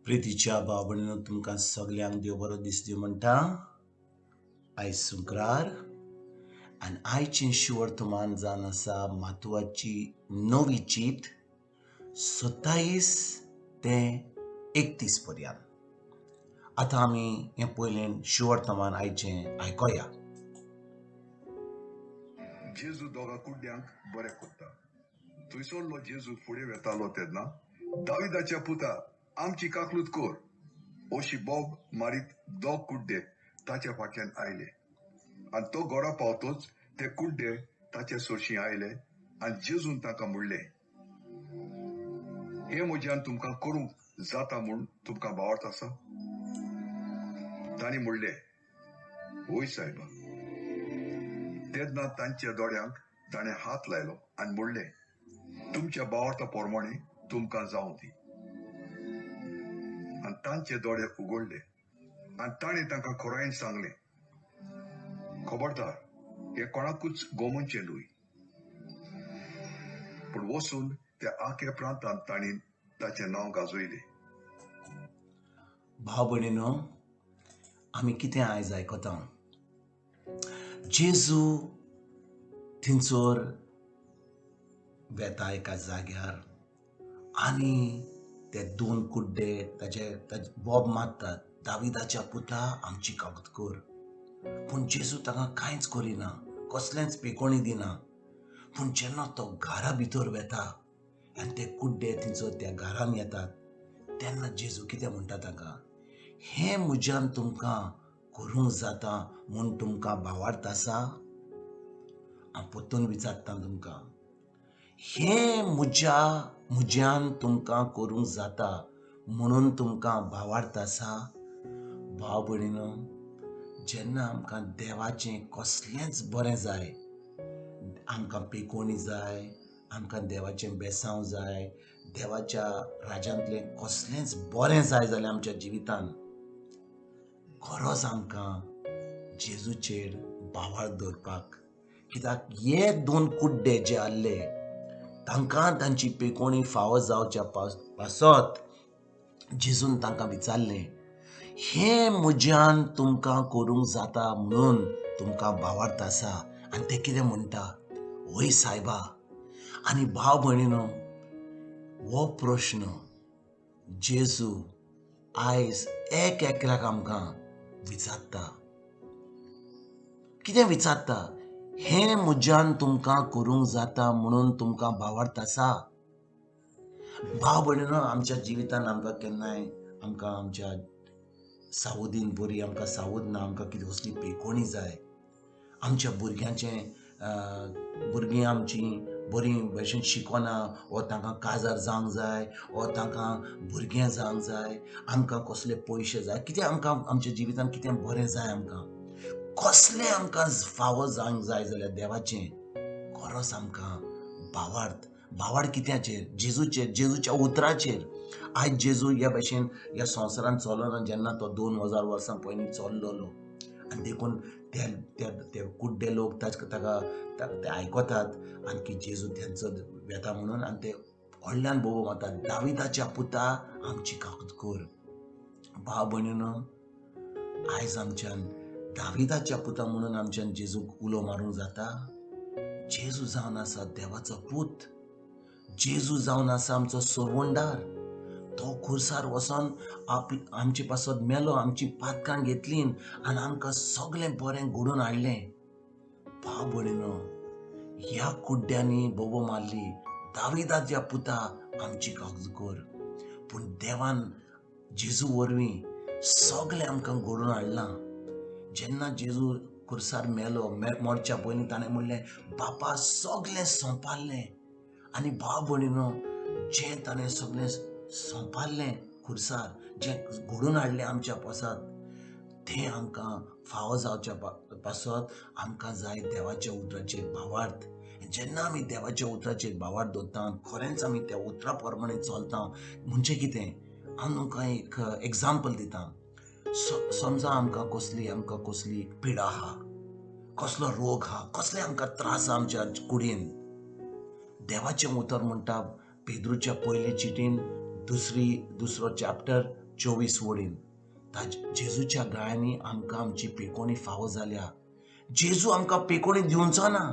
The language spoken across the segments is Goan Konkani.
प्रितीच्या भाव भयणीनो, तुमकां सगल्यांक देव बरो दीस दिवं म्हणटा. आयज शुक्रार आनी आयचें शिवर्तमान जावन आसा मातुवाची नवी चीत 27 ते 31 पर्यंत. आतां आमी हें पयलें शिवर्तमान आयचें आयकोया. जेजू दोगा कुड्ड्यांक बरें करता. थंयसरलो जेजू फुडें वेतालो तेन्ना दाविदाच्या पुता आमची काकलूत कर अशी बोब मारीत दोग कुड्डे ताच्या फाटल्यान आयले आनी तो घरा पावतोच ते कुड्डे ताचे सरशीं आयले आनी जेजून तांकां म्हणलें, हें म्हज्यान तुमकां करूंक जाता म्हूण तुमकां भावार्थ आसा? तांणी म्हणलें, हय सायबा. तेन्ना तांच्या दोळ्यांक ताणें हात लायलो आनी म्हणलें, तुमच्या भावार्था प्रमाणे तुमकां जावं दी. आनी तांचे दोळे उगडले आनी ताणें तांकां खोरायेन सांगलें, खबरदार, हें कोणाकूच गोमनचें न्हय. पूण वचून त्या आख्या प्रांतांत तांणी ताचें नांव गाजयलें. भाव भयणीनो, आमी कितें आयज आयकता? जेजू थंयसर वेता एका जाग्यार आनी ते दोन कुड्डे ताचे बोब मारतात, दाविदाच्या पुता आमची कागद कर. पूण जेजू ताका कांयच करिना, कसलेंच पेकोणी दिना. पूण जेन्ना तो घरा भितर वेता आनी ते कुड्डे थंयसर त्या घरान येतात तेन्ना जेजू कितें म्हणटा तांकां, हें म्हज्यान तुमकां करूंक जाता म्हूण तुमकां भावार्थ आसा? हांव परतून विचारता तुमकां, हें म्हज्यान तुमकां करूंक जाता म्हणून तुमकां भावार्थ आसा? भाव भयणीनो, जेन्ना आमकां देवाचें कसलेंच बरें जाय, आमकां पेकोणी जाय, आमकां देवाचें बेसांव जाय, देवाच्या राज्यांतलें कसलेंच बरें जाय जाल्यार आमच्या जिवितान खरोच आमकां जेजूचेर भावार्थ दवरपाक. कित्याक हे दोन कुड्डे जे आहले तांकां तांची पेकोणी फावो जावच्या पासत जेजून तांकां विचारलें, हें म्हज्यान तुमकां करूंक जाता म्हणून तुमकां भावार्थ आसा? आनी ते कितें म्हणटा, हय सायबा. आनी भाव भयणीनो, हो प्रश्न जेजू आयज एक एकल्याक आमकां विचारता. कितें विचारता? हें म्हज्यान तुमकां करूंक जाता म्हणून तुमकां भावार्थ आसा? भाव भयणीनो, आमच्या जिवितान आमकां केन्नाय आमकां आमच्या सावदीन बरी आमकां सावद ना, आमकां कितें कसली पेकोणी जाय, आमच्या भुरग्यांचें भुरगीं आमची बरी भशेन शिकना, वो तांकां काजार जावंक जाय, वो तांकां भुरगें जावंक जाय, आमकां कसले पयशे जाय, कितें आमकां आमच्या जिवितान कितें बरें जाय, आमकां कसलें आमकां फावो जावंक जाय जाल्यार देवाचें खरोच आमकां भावार्थ. भावार्थ कित्याचेर? जेजूचेर, जेजूच्या उतराचेर. आयज जेजू ह्या भशेन ह्या संवसारान चलना जेन्ना तो 2000 वर्सां पयलीं चल्लोलो आनी देखून ते ते कुड्डे लोक ताका ते आयकतात आनी की जेजू तेंचो वेता म्हणून आनी ते व्हडल्यान बोबो मारतात, दाविदाच्या पुता आमची काकूत कर. भाव भयणीनो, आयज आमच्यान दाविदाच्या पुता म्हणून आमच्यान जेजूक उलो मारूंक जाता? जेजू जावन आसा देवाचो पूत, जेजू जावन आसा आमचो सोरवणदार. तो खुर्सार वचोन आमचे पासत मेलो, आमची पातकां घेतलीं आनी आमकां सगळें बरें घडोवन हाडलें. भाव भयणीनो, ह्या कुड्ड्यांनी बोबो मारली, दाविदाच्या पुता आमची कागद कर. पूण देवान जेजू वरवीं सगळें आमकां घडोवन हाडलां. जेन्ना जेजू खुर्सार मेलो, मरच्या पयलीं ताणें म्हणलें, बापा सगळें सोंपारलें. आनी भाव भयणीनो, जें ताणें सगळें सोंपारलें खुर्सार, जें घडोवन हाडलें आमच्या पासत, तें आमकां फावो जावच्या पासत आमकां जाय देवाच्या उतराचेर भावार्थ. जेन्ना आमी देवाच्या उतराचेर भावार्थ दवरता, खरेंच आमी त्या उतरा प्रमाणे चलता. म्हणजे कितें, हांव तुमकां एक एग्जाम्पल दिता. समजा आमकां कसली पिडा आहा, कसलो रोग आहा, कसले आमकां त्रास आहा आमच्या कुडीन, देवाचें उतर म्हणटा पेद्रूच्या पयले चिटीन दुसरो चॅप्टर 24 वळीन जेजूच्या गायांनी आमकां आमची पेकोणी फावो जाल्या. जेजू आमकां पेकोणी दिवचो ना,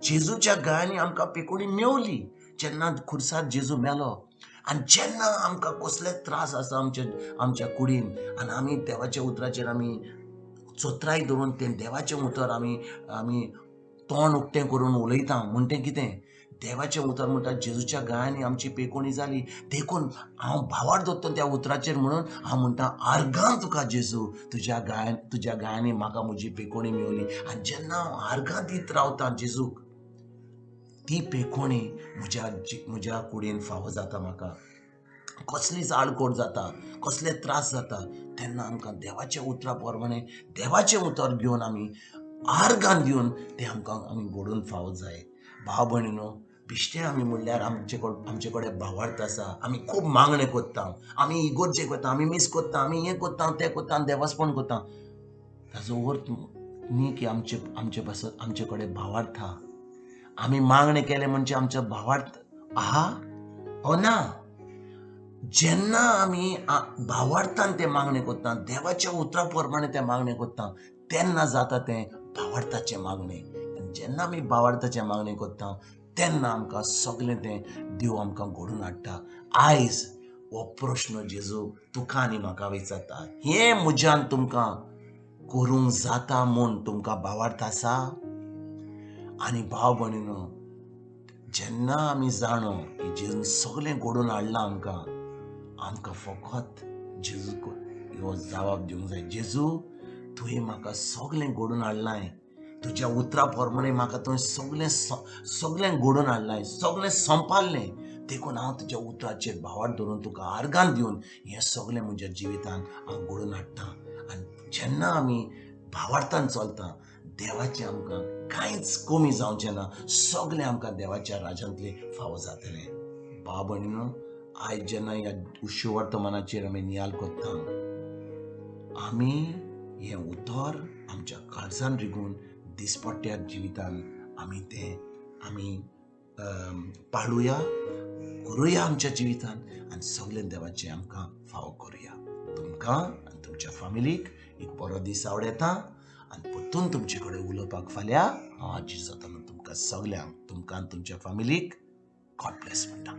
जेजूच्या गायांनी आमकां पेकोणी मेवली जेन्ना खुर्सार जेजू मेलो. आनी जेन्ना आमकां कसले त्रास आसा आमच्या कुडीन आनी आमी देवाच्या उतराचेर आमी चोत्राय धरून तें देवाचें उतर आमी आमी तोंड उक्तें करून उलयता म्हण तें कितें देवाचें उतर म्हणटा जेजूच्या गायांनी आमची पेकोणी जाली. देखून हांव भावार्थ दवरता त्या उतराचेर म्हणून हांव म्हणटा आर्गां तुका जेजू, तुज्या गायांनी म्हाका म्हजी पेकोणी मेवली. आनी जेन्ना हांव आर्गां दीत रावता जेजूक, ती पेकोणी म्हज्या कुडीन फावो जाता. म्हाका कसलीच आडकोट जाता, कसले त्रास जाता तेन्ना आमकां देवाच्या उतरा प्रमाणे देवाचें उतर घेवन आमी आर्गां दिवन तें आमकां आमी घडोवन फावो जाय. भाव भयणीनो, बिश्टें आमी म्हणल्यार आमचे कडेन भावार्थ आसा. आमी खूब मागणें करता, आमी इगोर्जेक वता, आमी मीस करता, आमी हें करता तें करता, देवस्पण करता. ताजो अर्थ न्ही की आमचे पासत आमचे कडेन भावार्थ आहा. आमी मागणें केलें म्हणजे आमचो भावार्थ आहा ओ ना. जेन्ना आमी भावार्थान तें मागणें करता, देवाच्या उतरा प्रमाणे तें मागणें करता, तेन्ना जाता तें भावार्थाचें मागणें. आनी जेन्ना आमी भावार्थाचें मागणें करता तेन्ना आमकां सगळें तें देव आमकां घडोवन हाडटा. आयज हो प्रश्न जेजू तुका आनी म्हाका विचारता, हें म्हज्यान तुमकां करूंक जाता म्हूण तुमकां भावार्थ आसा? आनी भाव भयणीनो, जेन्ना आमी जाणो की जेजून सगळें घडोवन हाडलां आमकां, आमकां फकत जेजूक हो जवाब दिवंक जाय, जेजू तुवें म्हाका सगळें घडोवन हाडलां, तुज्या उतरा प्रमाणे म्हाका तुवें सगळें सगळें घडोवन हाडलां, सगळें संपाडलें, देखून हांव तुज्या उतराचेर भावार्थ धरून तुका आर्गां दिवन हें सगळें म्हज्या जिवितान हांव घडोवन हाडटा. आनी जेन्ना आमी भावार्थान चलता, देवाचें आमकां कांयच कमी जावचें ना, सगळें आमकां देवाच्या राज्यांतलें फावो जातलें. भाव भयणीनो, आयज जेन्ना ह्या शुवर्तमानाचेर आमी नियाळ करता, आमी हें उतर आमच्या काळजान रिगून दिसपट्ट्या जिवितान आमी तें आमी पाळुया, करुया आमच्या जिवितान आनी सगळें देवाचें आमकां फावो करुया. तुमकां आनी तुमच्या फामिलीक एक बरो दीस आवडटा आनी परतून तुमचे कडेन उलोवपाक फाल्यां हांव हाजीर जातलो. तुमकां सगल्यांक, तुमकां आनी तुमच्या फामिलीक गॉड ब्लेस म्हणटा.